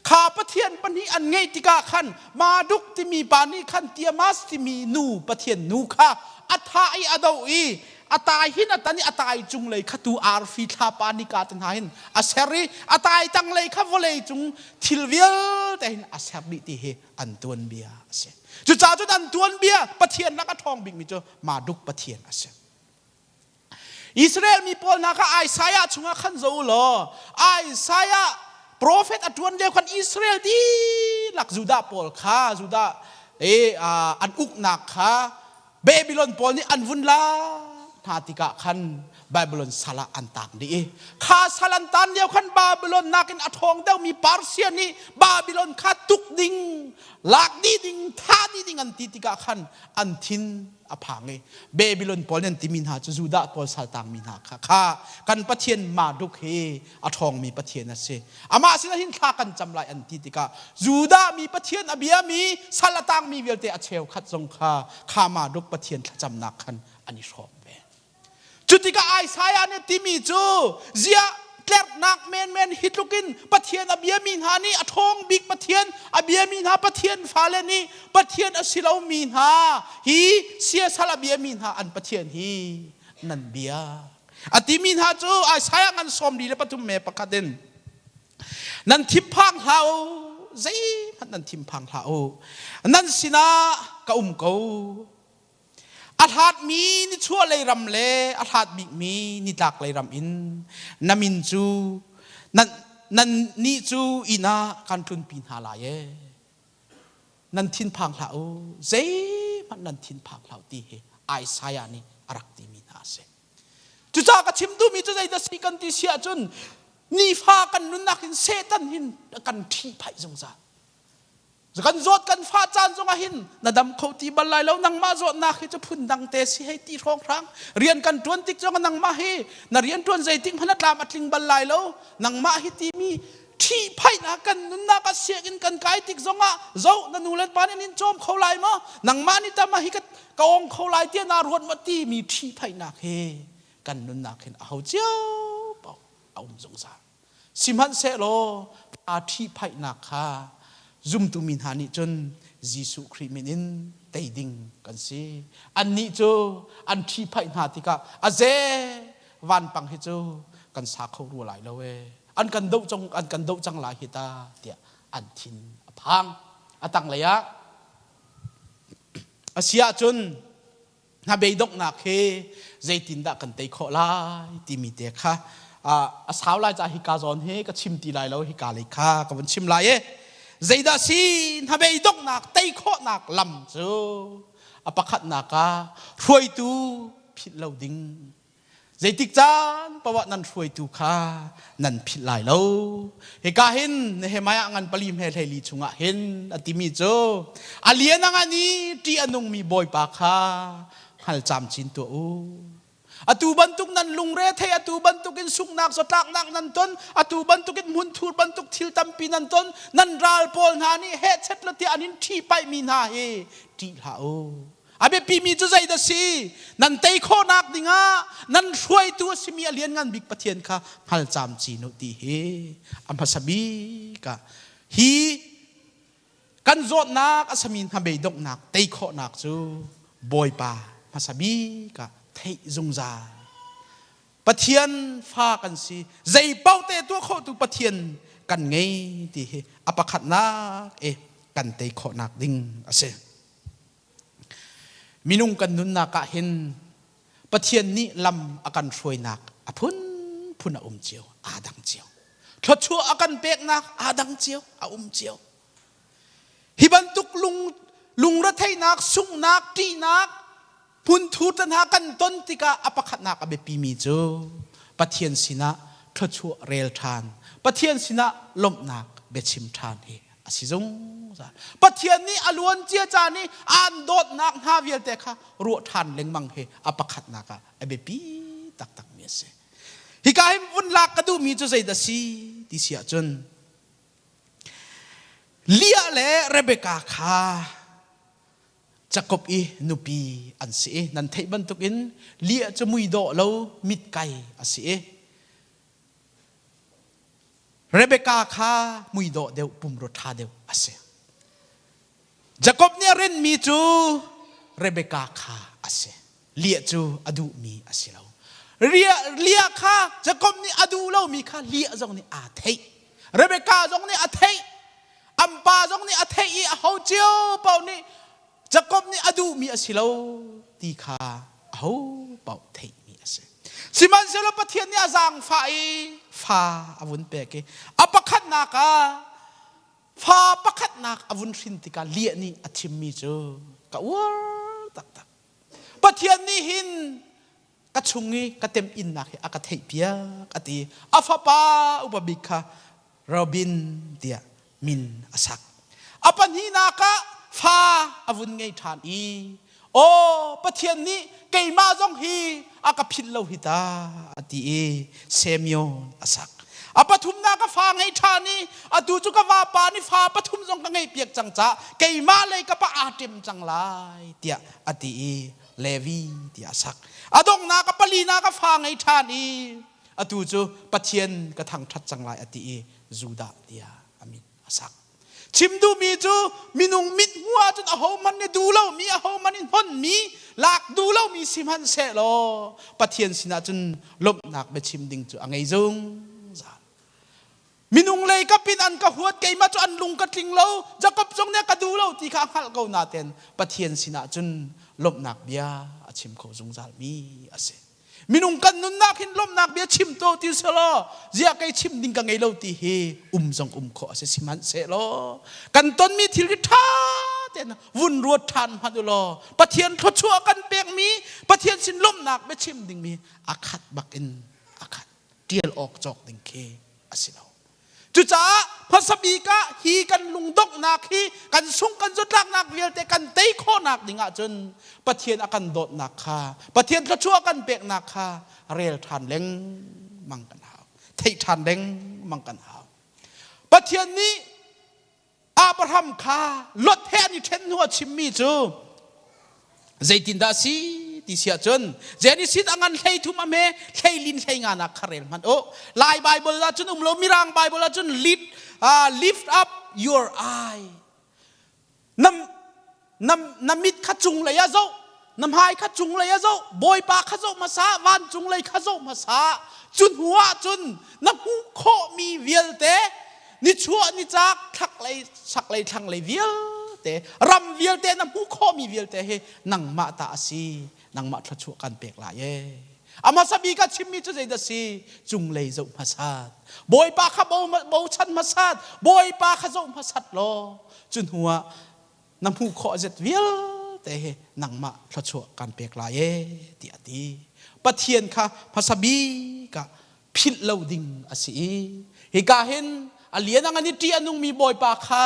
Kha pathian pahnih an ngeih tikah khan Marduk timi pa nih khan Tiamas timi nu pathian nu kha a thah i a doh i a tai hin a tan i a tai cunglei kha tu arfi thlapa nika te hna hin a ser i a tai tanglei kha vawlei cung thil vialte hin a ser dih ti hi an tuanbia a si. Cucaah cun an tuanbia Pathian lak a ṭhawng bikmi cu Marduk Pathian a si. Israel mi pawl hna kha Isaiah chungah khan zo u law Isaiah prophet a ṭuan lio khan Israel dihlak Judah pawl kha Judah e an uknak kha Babylon pawl nih an vun la hna tikah khan Babylon sal ah an tang dih i kha sal an tan lio khan Babylon nakin a ṭhawng deuhmi Persia nih Babylon kha tuk ding lak dih ding thah dih ding an ti tikah khan an thin a phang i Babylon pawl nih an timi hna cu Judah pawl sal tangmi hna kha kha kan Pathian Marduk hi a ṭhawngmi Pathian a si amah sinah hin thla kan cam lai an ti tikah Judah mi Pathian a biami sal a tangmi vialte a cheukhat zong kha kha Marduk Pathian thlacamnak khan an i hrawm ve. Cu tikah Isaiah nih timi cu ziah tlerhnak menmen hi tlukin Pathian a biami hna nih a ṭhawng bik Pathian a biami hna Pathian fale nih Pathian a si lomi hna hi siasal a biami hna an Pathian hi nan biak. A timi hna cu Isaiah ngan 43 me pakhat in nan thinphang hlah u zeihmanh nan thinphang hlah u nan sinah ka um ko A hlatmi nichuahlei ram le a hlat bikmi nitlaklei ram in na min cu nan nan nih cu inn ah kan tlunpi hna lai ee. Nan thinphang hlah u, zeihmanh nan thinphang hlah u ti hi Isaiah nih a rak timi hna a si. Cucaah ka chim duhmi cu zeidah si kan ti si ahcun nifa kan nunnak hin Satan hin a kan ṭhihphaih zungzal. Kan zawt kan fah caan zongah hin na dam kho ti bal lai lo nangmah zawtnak hi cu phundang te si hei ti hrawnghrang rian kan ṭuan tik zongah nangmah hi na rian ṭuan zeitik hmanh a tlam a tling bal lai lo nangmah hi timi ṭhihphaihnak kan nunnak ah sianginn kan kai tik zongah zoh na nu le pa nih an in cawm kho lai maw nangmah nih tama hi ka ka ong kho lai tiah naa ruat maw timi ṭhihphaihnak hi kan nunnak hin a ho cio paoh a um zungzal Sihmanhsehlaw aa ṭhihphaihnak kha zumtu mi hna nih cun Jesuh Khrih min in tei ding kan si. Annih cu an ṭhihphaih hna tikah a ze vanpang hi cu kan sa kho rua lai lo ee. An kan doh cang an kan doh cang lai hi ta tiah an thin a phang. A tanglei ah a si ahcun hnabeidonghnak hi zeitindah kan tei khawh lai timi te kha a sau lai ca hika zawn hi ka chim ti lai lo hika lei kha ka vun chim lai i zeidah si hnabeidonghnak tei khawhnak lam cu a pakhatnak ah hruaitu philh lo ding Zeitik caan paoh ah nan hruaitu kha nan philh lai lo. Hika hin Nehemiah ngan pali hme hleili chungah hin a timi cu a lian a ngan i ṭih a nungmi Bawipa kha hngal camcin tuah u. Atu bantuk nan lungre thei, atu bantuk in sunghnak zawtlaknak nan ton, atu bantuk in hmunthur bantuk thil tampi nan ton, nan ral pawl hna nih hehchet lo tiah an in ṭhihpaihmi hna hi ṭih hlah u. A biapimi cu zeidah si? Nan tei khawhnak dingah nan hruaitu a simi a lianngan bik Pathian kha hngal camcin u ti hi a hmasa bik ah hi kan zawtnak a sami hna beidonghnak tei khawhnak cu Bawipa hmasa bik ah theih zungzal. Pathian fa kan si. Zei paoh te tuah khawhtu Pathian kan ngei ti hi a pakhatnak i kan tei khawhnak ding a si. Minung kan nunnak ah hin Pathian nih lam a kan hruainak a phunphun a um cio, aa dang cio. Thluachuah a kan peknak aa dang cio, a um cio. Hi bantuk lung lungretheihnak, sunghnak, ṭihnak, hmunthur te hna kan ton tikah a pakhatnak a biapimi cu Pathian sinah thluachuah rel ṭhan, Pathian sinah lawmhnak biachim ṭhan hi a si zungzal. Pathian nih a luan cia caan i aan dawtnak hna vialte kha ruah ṭhan lengmang hi a pakhatnak ah a biapi taktakmi a si. Hika hin vun lak ka duhmi cu zeidah si ti si ahcun Leah le Rebekah kha Jakob i nupi an si i nan theih bantukin Leah cu muidawh lo mitkai a si i Rebekah kha muidawh deuh pumrua ṭha deuh a si. Jakob nih a rinmi cu Rebekah kha a si. Leah cu a duhmi a si lo. Leah kha Jakob nih a duh lomi kha Leah zong nih aa theih. Rebekah zong nih a theih. An pa zong nih a theih i aho cio paoh nih Jakob nih a duhmi a si lo ti kha aho paoh theihmi a si. Sihmanhsehlaw Pathian nih a zaangfah i fa a vun pek i a pakhatnak ah fa pakhatnak a vun hrin tikah Leah nih a thimmi cu ka uar taktak. Pathian nih hin ka chung i ka temhinnak hi a ka theihpiak a ti. A fapa upa bik kha Robin tiah min a sak. A pahnihnak ah fa a vun ngei ṭhan i aw Pathian nih keimah zong hi a ka philh lo hi ta a ti i Simeon a sak. A pathumnak a fa ngei ṭhan i atu cu ka vapa nih fa pathum zong ka ngeihpiak cang caah keimah lei ka pa aa ṭem cang lai tiah a ti i Levi tiah a sak. A donghnak a palinak a fa ngei ṭhan i atu cu Pathian ka thangṭhat cang lai a ti i Judah tiah a min a sak. Chim duhmi cu minung mit hmuh ahcun ahohmanh nih duh lomi, ahohmanh nih hnonmi, lak duh lomi si hmanhsehlaw Pathian sinah cun lawmhnak biachim ding cu a ngei zungzal. Minung lei kap in an ka huat, keimah cu an lung ka tling lo, Jakob zong nih a ka duh lo ti kha a hngalh ko nain Pathian sinah cun lawmhnak bia a chim kho zungzalmi a si. Minung kan nunnak hin lawmhnak bia chim to ti selaw ziah kei chim ding ka ngei lo ti hi um zong um khawh a si sihmanhsehlaw kan tonmi thil hi ṭha tein vun ruat ṭhan hmanh u law Pathian thluachuah kan pekmi Pathian sin lawmhnak bia chim dingmi a khat bak in a khat ṭial awk cawk ding khi a si lo. Cucaah hmasa bik ah hi kan lungdonghnak hi kan sung kan zutlaknak vialte kan tei khawhnak ding ahcun Pathian a kan dawtnak kha Pathian thluachuah kan peknak kha rel ṭhan lengmang kan hau. Theih ṭhan lengmang kan hau. Pathian nih Abraham kha Lot he an i ṭhen hnu a chimmi cu zeitindah a si ti si ahcun Genesis a ngan 33 a hme hleilin hleinga nak kha rel hmanh u. Lai Bible ah cun um lo Mirang Bible ah cun lift, uh, lift up your eye. Na, na, na mit kha cunglei ah zoh na hmai kha cunglei ah zoh Bawipa kha zoh hmasa vancung lei kha zoh hmasa cu hnu ah cun na hmuh khawhmi vialte nichuah nichak thlaklei chaklei thlanglei vialte ram vialte na hmuh khawhmi vialte hi nangmah ta a si nangmah thluachuah kan pek lai e a hmasa bik a chimmi cu zeidah si cunglei zoh hmasat Bawipa kha bochan hmasat Bawipa kha zoh hmasat law cu hnu ah na hmuh khawh zet vialte hi nangmah thluachuah kan pek lai e tiah a ti. Pathian kha hmasa bik ah philh lo ding a si i hika hin a lian a ngan i ṭih a nungmi Bawipa kha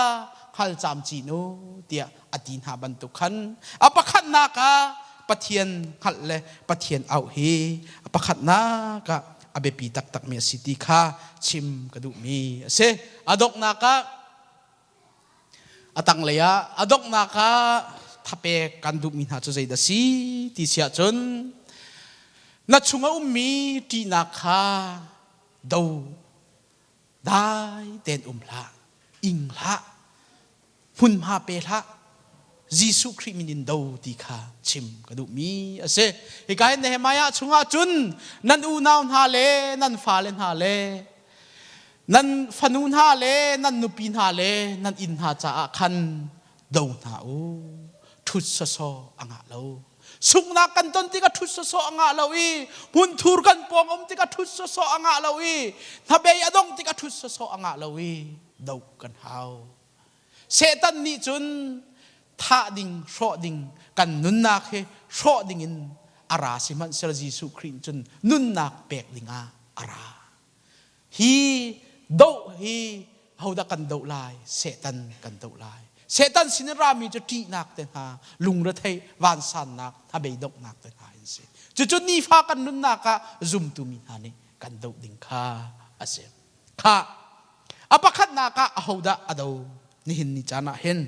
hngal camcin u tiah a ti hna bantuk khan a pakhatnak ah Pathian hngalh le Pathian auh hi a pakhatnak ah a biapi taktakmi a si ti kha chim ka duhmi a si. A donghnak ah a tanglei ah a donghnak ah thapek kan duhmi hna cu zeidah si ti si ahcun na chung a ummi ṭihnak kha do dai tein um hlah ing hlah hmunhma pe hlah Jesuh Khrih min in do ti kha chim ka duhmi a si. Hika hin Nehemiah chungah cun nan unau hna le nan fale hna le nan fanu hna le nan nupi hna le nan inn hna caah khan do hna u. Ṭhut sawsawh a ngah lo. Sunghnak kan ton tikah ṭhut sawsawh a ngah lo i hmunthur kan pawng um tikah ṭhut sawsawh a ngah lo i hnabei a dongh tikah ṭhut sawsawh a ngah lo i do kan hau. Satan nih cun thah ding, hrawh ding, kan nunnak hi hrawh ding in a ra sihmanhsehlaw Jesuh Khrih cun nunnak pek ding ah a ra. Hi doh hi hodah kan doh lai? Satan kan doh lai. Satan sin in rami cu ṭihnak te hna, lungretheih, vansannak, hnabei donghnak te hna an si. Cucu nifa kan nunnak ah zumtu mi hna nih kan doh ding kha a si. Kha a pakhatnak ah ahodah a do nihin ni caan ah hin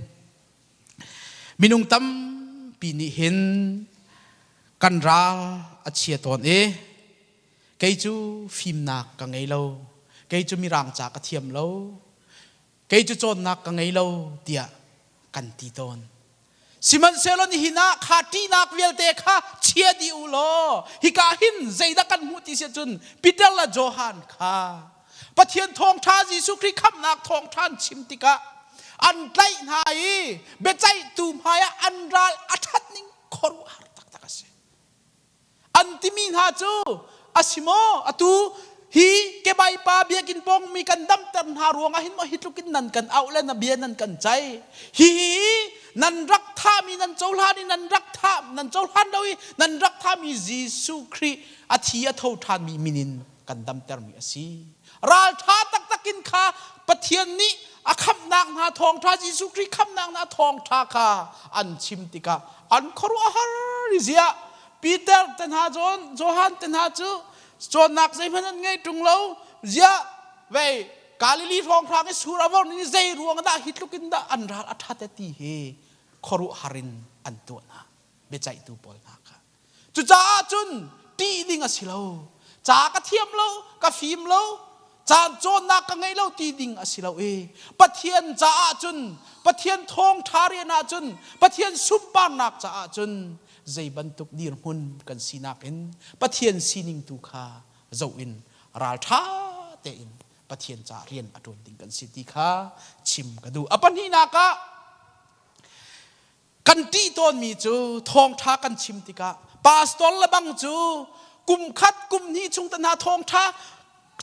minung tampi nih hin kan ral a chia tawn i kei cu fimnak ka ngei lo kei cu mirang ca ka thiam lo kei cu cawnnak ka ngei lo tiah kan ti tawn sihmanhsehlaw nihin ah kha ṭihnak vialte kha chia dih u law hika hin zeidah kan hmuh ti si ahcun Peter le Johan kha Pathian thawngṭha Jesuh Khrih khamhnak thawngṭha an chim tikah an tlaih hna i biaceihtu hmaiah an ral a ṭhat ning khuaruahhar taktak a si. An timi hna cu a si maw atu hi kebai pa biakinn pawng mi kan damter hna ruangah hin maw hi tluk in nan kan auh le na bia nan kan cai hi nan rak thahmi nan cohlan i nan rak thah nan cohlan lo i nan rak thahmi Jesuh Khrih a thi a tho ṭhanmi min in kan damtermi a si ralṭha taktak in kha Pathian nih a khamhnak hna thawngṭha Jesuh Khrih khamhnak hna thawngṭha kha an chim tikah an khuaruahhar i ziah Peter te hna John Johan te hna cu cawnnak zeihmanh an ngei ṭung lo ziah vei Galilee hrawnghrang i sur a vor ni zei ruang dah hi tluk in dah an ral a ṭhat ti hi khuaruahhar in an tuah hna biaceihtu pawl hna kha Cucaah cun ṭih ding a si lo. Ca ka thiam lo, ka fim lo, caan cawnnak ka ngei lo ti ding a si lo i Pathian caah cun, Pathian thawngṭha rian ah cun, Pathian sunparnak caah cun zei bantuk dirhmun kan sinak in Pathian sining tu kha zoh in ralṭha tein Pathian caah rian a ṭuan ding kan si ti kha chim ka duh. A pahnihnak ah Kan ṭih tawnmi cu thawngṭha kan chim tikah pastor le bang cu kum khat kum hnih chung te hna thawngṭha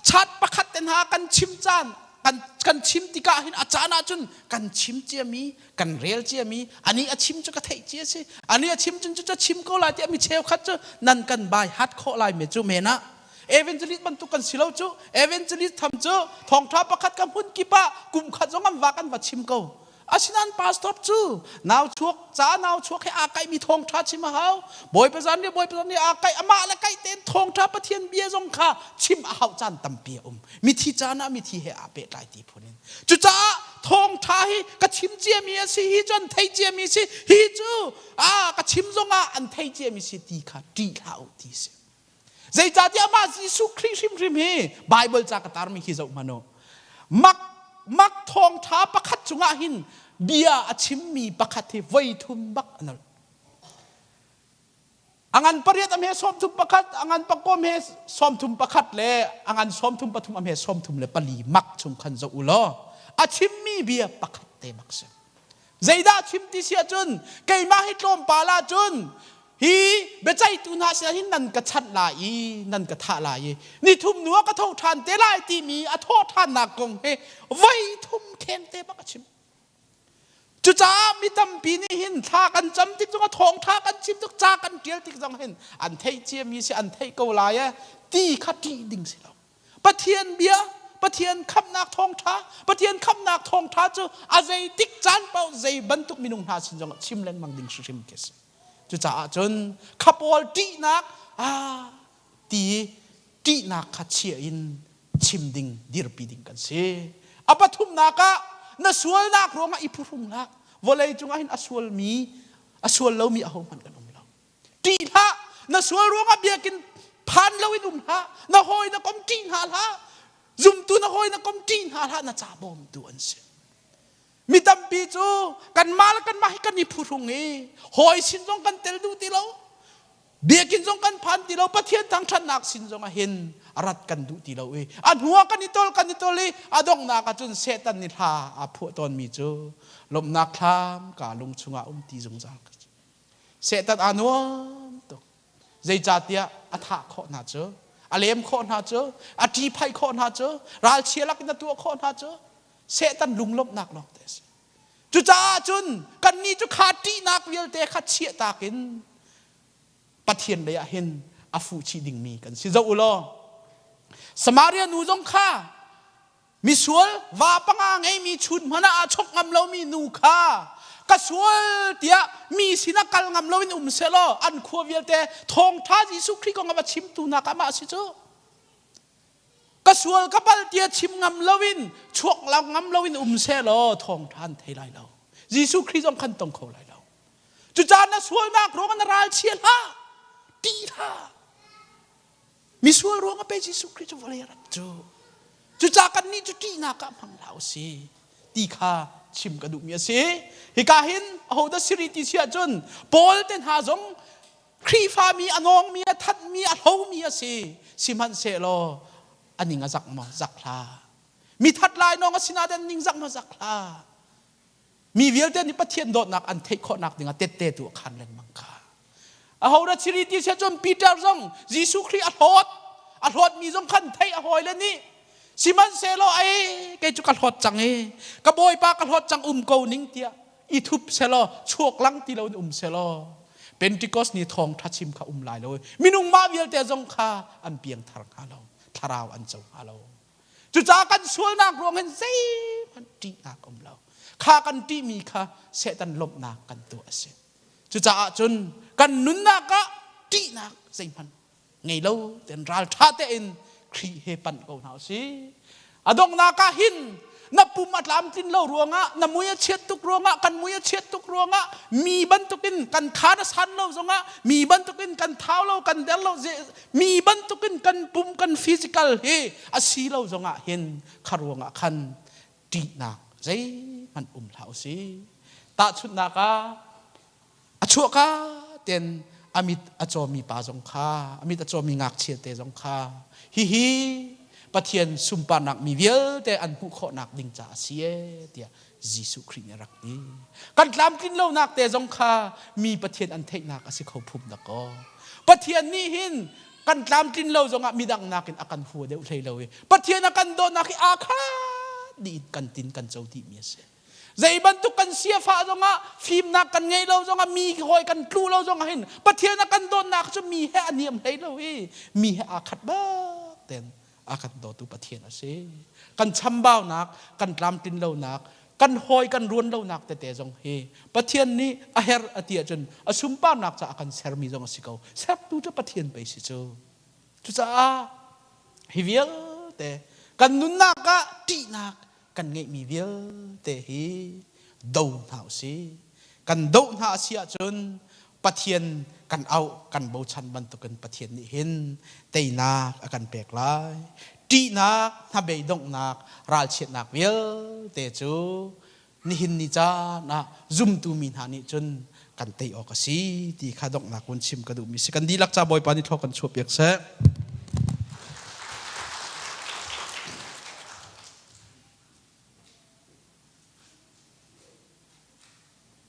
chat pakhat te hna kan chim caan kan kan chim tikah hin a caan ahcun kan chim ciami kan rel ciami ani a chim cu ka theih cia si ani a chim cun cu cu chim ko lai tiah mi cheukhat cu nan kan bai hat khawh lai me cu men ah evangelist bantuk kan si lo cu evangelist tham cu thawngṭha pakhat ka hmun kip ah kum khat zong an va kan va chim ko Asinain pastor cu nau chuak ca nau chuak he aa kaihmi thawngṭha chim a hau. Bawipa zan nih Bawipa zan nih aa kaih amah le kaih tein thawngṭha Pathian bia zong kha chim a hauh caan tampi a um. Mithi caan ah mithi he aa pehtlai ti phun in. Cucaah thawngṭha hi ka chim ciami a si, hi cu an thei ciami si, hi cu ah ka chim zongah an thei ciami si ti kha ṭih hlah u ti si. Zeicahtiah mah Jesuh Khrih hrimhrim hi Bible ca ka tarmi khi zoh hmanh u. Mak mak thawngṭha pakhat cungah hin bia a chimmi pakhat hi voi thum bak a nolh. A ngan pariat a hme 31, a ngan pakuam he 31 le a ngan 33 a hme 34 mak chung khan zoh u law a chimmi bia pakhat te bak si. Zeidah chim ti si ahcun keimah hi tlawmpal ahcun hi biaceihtu hna sinah hin nan ka chanh lai i nan ka thah lai i nithum hnu ah ka tho ṭhan te lai timi a thawh ṭhannak kong hi voi thum khengte bak a chim. Cucaah mi tampi nih hin thla kan cam tik zongah thawngṭha kan chim tuk ca kan ṭial tik zong hin an theih ciami si an theih ko lai e ti kha ṭih ding si lo. Pathian bia, Pathian khamhnak thawngṭha, Pathian khamhnak thawngṭha cu a zeitik caan paoh zei bantuk minung hna sin zongah chim lengmang ding hrimhrim khi a si. Cucaah cun kha pawl ṭihnak ah ti ṭihnak kha chia in chim ding dirpi ding kan si. A pathumnak ah na sualnak ruangah i phuhrung hlah. Vawlei cungah hin a sualmi a sual lomi ahohmanh kan um lo. Ṭih hlah. Na sual ruangah biakinn phan loin um hlah. Na hawi na kom ṭih hna hlah. Zumtu na hawi na kom ṭih hna hlah. Na ca bawmtu an si. Mi tampi cu kanmah le kanmah hi kan i phuhrung i hawi sin zong kan tel duh ti lo. Biakinn zong kan phan ti lo. Pathian thangṭhatnak sin zong ah hin rat kan duh ti lo i a hnuah kan i tol kan i tol i a donghnak ah cun Satan nih hla aa phuah tawnmi cu lawmhnak thlam ka lung chungah um ti zungzal ka si. Satan aa nuam tuk. Zeicahtiah a thah khawh hna cu, a lem khawh hna cu, a ṭihphaih khawh hna cu, ralchia lakin a tuah khawh hna cu, Satan lunglawmhnak lawng te a si. Cucaah cun kannih cu kha ṭihnak vialte kha chiahtak in Pathian lei ah hin a fuh chih dingmi kan si. Zoh u law, Samaria nu zong kha Misual va panga ngeimi chun hmanh ah aa chok ngam lomi nu kha ka sual tiah mi sinah kal ngam loin um sehlaw an khua vialte thawngṭha Jesuh Khrih kong a va chimtu hna kha mah a si cu. Ka sual ka palh tiah chim ngam loin chuak ngam loin um sehlaw thawngṭha an thei lai lo. Jesuh Khrih zong khan tong kho lai lo. Cucaah na sualnak ruangah na ralchia hlah, ṭih hlah. Misual ruang a pe Jesuh Khrih cu vawlei a rat cu. Cucaah kannih cu ṭihnak ah hmang hlah usih ti kha chim ka duhmi a si. Hika hin ahodah siri ti si ahcun Paul te hna zong Khrihfami a nawngmi, a thatmi, a hlomi a si. Sihmanhsehlaw a ning a zak maw? Zak hlah. Mi that lai nawng a si nain ning zak maw? Zak hlah. Mi vialte nih Pathian dawtnak an theih khawhnak dingah tette tu a khan lengmang kha. Aho dah chiri ti sia cun Peter zong Jesuh Khrih a hlawt. A hlawtmi zong khan theih a hawi le nih sihmanhsehlaw ei kei cu ka hlawt cang i ka bawipa ka hlawt cang um ko ning tiah i thup selaw chuak lang ti loin um selaw Pentecost ni thawng ṭha chim kha um lai lo minung mah vialte zong kha an piangthar hnga lo thlarau an co hnga lo Cucaah kan sualnak ruang hin zeihmanh ṭihnak um lo. Kha kan ṭihmi kha Satan lawmhnak kan tuah a si. Cucaah cun kan nunnak ah ṭihnak zeihmanh ngei lo tein ralṭha tein Khrih he panh ko hna usih. A donghnak ah hin na pum a tlamtlin lo ruangah na mui a chiat tuk ruangah kan mui a chiat tuk ruangah mi bantukin kan kha na san lo zongah mi bantukin kan thau lo kan der lo mi bantukin kan pum kan physical hi a si lo zongah hin kha ruangah khan ṭihnak zeihmanh um hlah usih. Tahchunhnak ah a chuahka ten a mit a cawmi pa zong kha a mit a cawmi ngakchia te zong kha hihi Pathian sunparnak mi vialte an hmuh khawhnak ding ca a si e tiah Jesuh Khrih nih a rak ti. Kan tlamtlin lonak te zong kha mi Pathian an theihnak a si kho phum dak kaw. Pathian nih hin kan tlamtlin lo zongah midang nakin a kan hua deuh hlei lo i Pathian a kan dawtnak hi aa khat dih in kan tin kan co dihmi a si. Zei bantuk kan siafah zongah fimnak kan ngeih lo zongah mi hawi kan tlu lo zongah hin Pathian a kan dawtnak cu mi he a niam hlei lo i mi he aa khat bak ten a kan dawtu Pathian a si. Kan chambaunak, kan tlamtlin lonak, kan hawi kan ruan lonak tete zong hi Pathian nih a her a ti ahcun a sunparnak caah a kan sermi zong a si ko. Sertu cu Pathian pei si cu. Cucaah hi vialte kan nunnak ah ṭihnak kan ngeihmi vialte hi do hna usih. Kan doh hna a si ahcun Pathian kan auh, kan bochan bantukin Pathian nih hin teinak a kan pek lai. Ṭihnak, hnabeidonghnak, ralchiatnak vialte cu nihin ni caan ah zumtu mi hna nih cun kan tei awk a si ti kha donghnak vun chim ka duhmi si. Kan dihlak ca Bawipa nih thlawh kan chuahpiak seh.